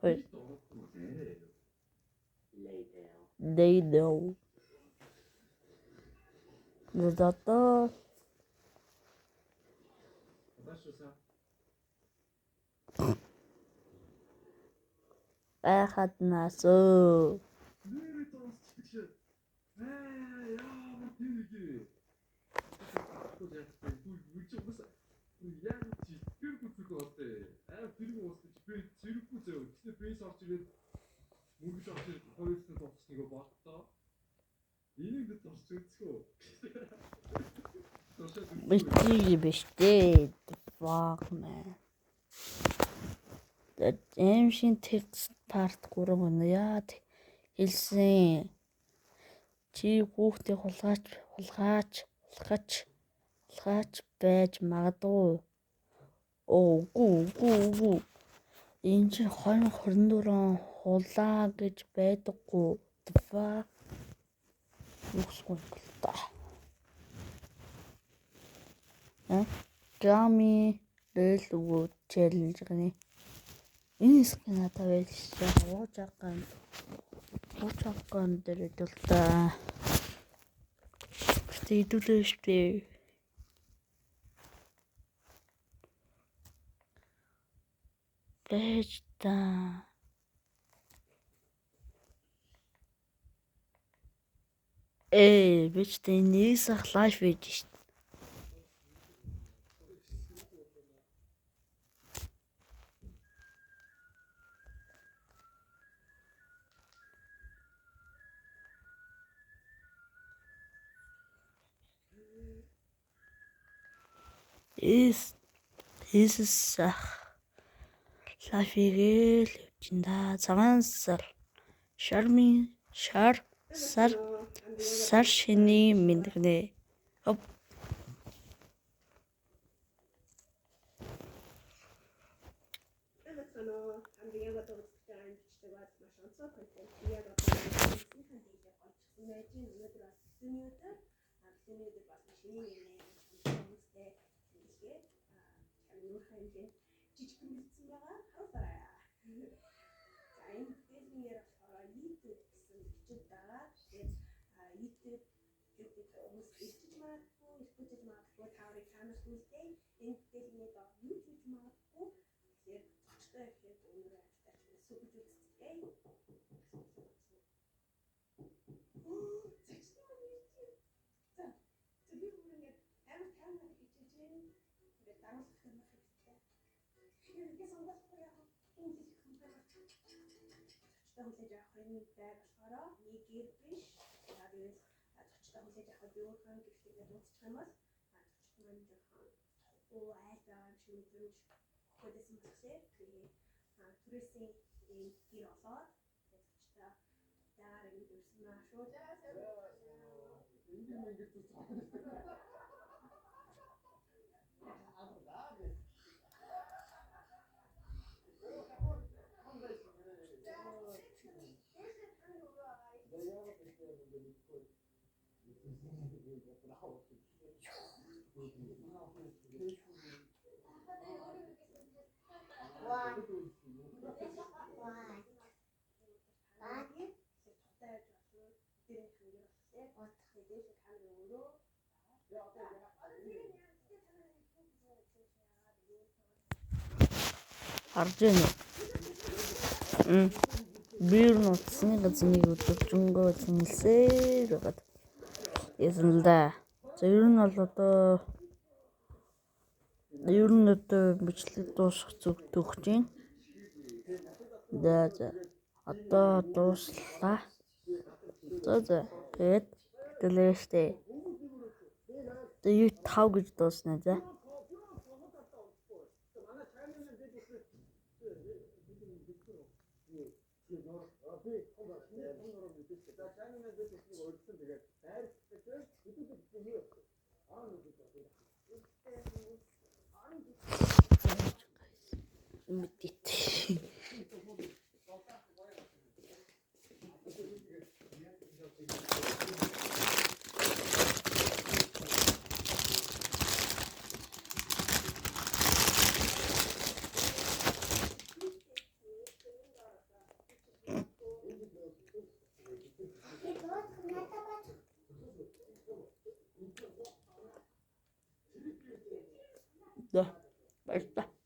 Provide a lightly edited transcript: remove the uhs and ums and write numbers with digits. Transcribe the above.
2. They know. Одоо байхад насөө. Битгий биш дээ. Fuck man. Aim text part 3 гэнэ. Яа хэлсэн. Чи хүүхдийг хулгайч хулгайч хулгайч хулгайч байж магадгүй. Оо үгүй үгүй үгүй. Энэ чинь 2024 он хулаа гэж байдаггүй. The fuck. Юусгүй л та. Гами рэл үгүй челленж гэнэ. Энэ хэсэг надад байж уучаагаан уучаагаан дээр идэл та. Гэтэ идүүлээ штэ. Байж та. Ээ, би ч тэ нэг сах лайв хийж штэ. Эс сах лайвигээл явчихна да. Цагаан сар шармын шар сар сар шиний мэнд гинэ. Оп. Жижигхэн бэлдсэн байгаа. Харуулаарай. За энэ бүтээлнээр болохоор YouTube гэсэн бичиг байгаа. Тэгэхээр YouTube гэдэг хүмүүс ирчиж магадгүй, ирэхгүй магадгүй та нарыг камерт үлдээ. Энэ бүтээлний доор юу ч хийж магадгүй. Тэгэхээр зочтой гэхэд өнөр ажилтаа ч сүгж үзцгээе. Зочтой маань ирж байна. За би бүр ингээд амар таймаар хичээж байна. Ингээд дагуулах юм хэрэгтэй. Тэгэхээр ингээд сонгохгүй яг энэ хэлэх юм байна. Зочтой хүлээж авах энэ байр болохоор нэг гэр биш. За тэгвэл зочтой хүлээж авахад би өөрийнхөө гэрт ингээд ууцчих юм бол зочд маань жоохон тухгүй айл байгаа юм шиг мэдрэмж өгөхөдөөсөн болохоор тэгээ түрээсийн ийм гэр олоод тэгээ зочтой тухтайгаар ингэж өрсөн маа шүү. За Харж байна уу? Би ер нь утасны газрыг өдөржингөө цэнгэлсээр байгаад яасан л да. За ер нь бол одоо ер нь одоо бичлэг дуусах зүг төгсөж байна. За за одоо дууслаа. За за тэгээд хэлээ штэ. Тэгээ 5 гэж дуусна за. Мэдээт. За, баярлалаа.